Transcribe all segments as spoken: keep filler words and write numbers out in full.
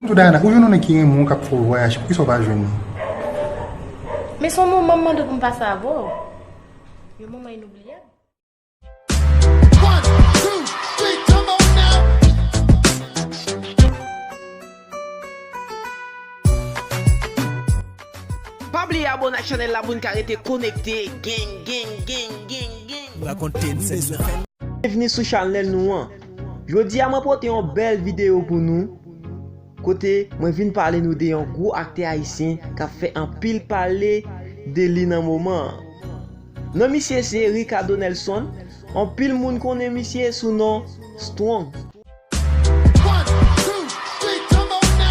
Tou Dayana, ou jwenn yon nèg ki renmen w, k ap fè w vwayaje, poukisa w pa jwenn li? Men se yon moman m mande w pou m pase avè w. Yon moman inoubliyab. Pa bliye abòne ak chanèl la pou n ka rete konekte. Gang, gang, gang, gang, gang. Rakonte n sèt. Byenvni sou chanèl nou an. Jodi a mwen pote yon bèl videyo pou nou, kote mwen vin pale nou de yon gwo aktè ayisyen k ap fè anpil pale de li nan moman an. Non misye se Ricardo Nelson. Anpil moun konnen misye sou non Strong.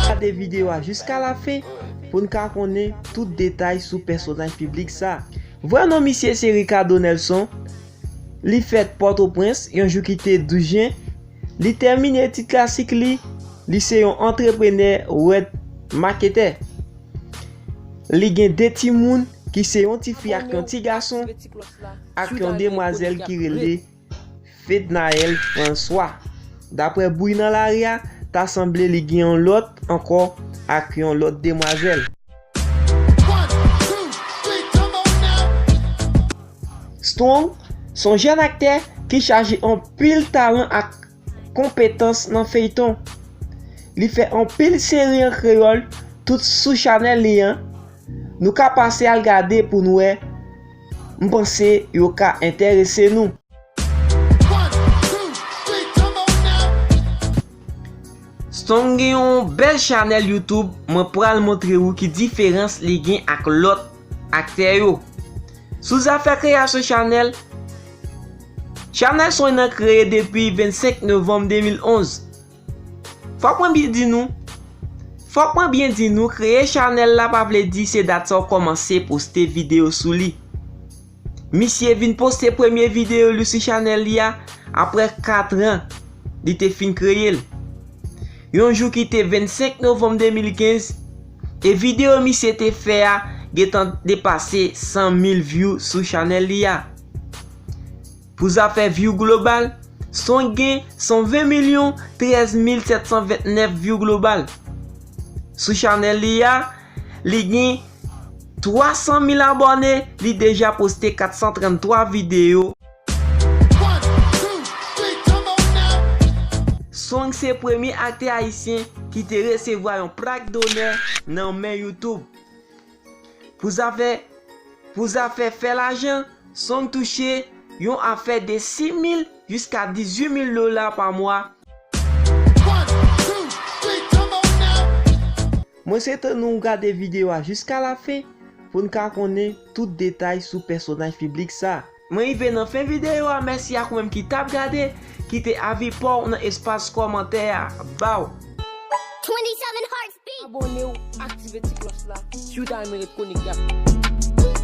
Gade videyo a jiska lafen pou n ka konnen tout detay sou pèsonaj piblik sa. Vrè non misye se Ricardo Nelson. Li fèt Pòtoprens yon jou ki te douz jen. Li tèmine etid klasik li. Li se yon antreprenè, wèb maketè. Li gen de timoun ki se yon tifi ak yon ti gason, ak yon demwazèl ki rele Fednaelle François. Daprè bri nan lari a, ta sanble li gen yon lòt ankò ak yon lòt demwazèl. Strong se yon jèn aktè ki chaje anpil talan ak konpetans nan feyton. Li fè anpil seri an kreyòl, tout sou chanèl li an. Nou ka pase al gade pou n wè. M panse yo ka enterese nou. Strong gen yon bèl chanèl YouTube, mwen pral montre ou ki diferans li gen ak lòt aktè yo. Sou zafè kreyasyon chanèl, chanèl Strong nan kreye depi vennsenk novanm de mil onz. Fòk mwen byen di nou, fòk mwen byen di nou, kreye chanèl la pa vle di se dat sa w kòmanse poste videyo sou li. Misye vin poste premye videyo li sou chanèl li a apre kat an li te fin kreye l. Yon jou ki te vennsenk novanm de mil kenz, e videyo misye te fè a gentan depase san mil view sou chanèl li a. Pou zafè view global, Strong gen san ven milyon trèz mil sèt san vennèf view global. Sou chanèl li a, li gen twa san mil abòne, li deja poste kat san tranntwa videyo. Strong se premye aktè ayisyen ki te resevwa yon plak donè nan men YouTube. Pou zafè, pou zafè fè lajan, Strong touche yon afè de sis mil jiska dizuit mil dola pa mwa. Mwen swete nou gade videyo a jiska lafen pou n ka konnen tout detay sou pèsonaj piblik sa. Mwen rive nan fen videyo a, mèsi ak ou menm ki t ap gade, kite avi pa w nan espas kòmantè a, baw. Twenty-seven hearts beat. Abòne w, aktive ti klòch la, si w ta renmen ret konekte ak